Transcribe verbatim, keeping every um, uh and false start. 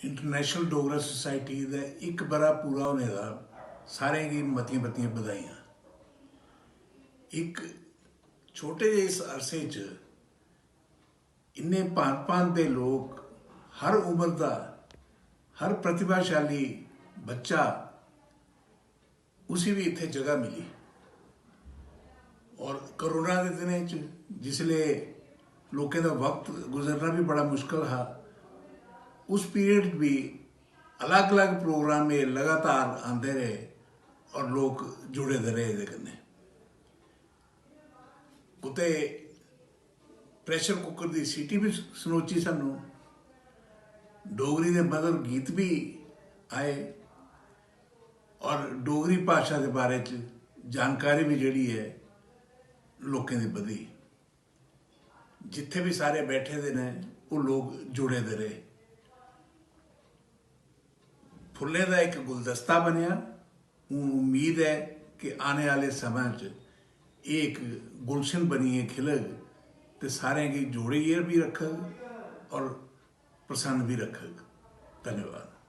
International Dogra society दा इक ब'रा पूरा होने दा सारें गी मतियां मतियां बधाइयां। इक छोटे जेह् इस अरसे च इन्ने भांत भांत दे लोक, हर उम्र दा, हर प्रतिभाशाली बच्चा, उसी भी इत्थै जगह मिली। और कोरोना दे दिनें च जिसले लोकें दा वक्त गुजरना भी बड़ा मुश्कल हा, उस पीरियड भी अलग-अलग प्रोग्राम एह् लगातार आंदे रेह् और लोक जुड़े दे रेह् एह्दे कन्नै। कुतै प्रेशर कुकर दी सीटी भी सनोची सानू, डोगरी दे मधुर गीत भी आए और डोगरी भाशा दे बारे च जानकारी भी जेह्ड़ी ऐ लोकें दी बधी। जित्थै भी सारे बैठे दे न, ओह् लोक जुड़े दे रेह्। फुल्लें दा इक गुलदस्ता बनेआ। हून उम्मीद ऐ कि आने आह्ले समें च एह् इक गुलशन बनियै खिलग ते सारें गी जोड़ियै भी रखग और प्रसन्न भी रखग। धन्यवाद।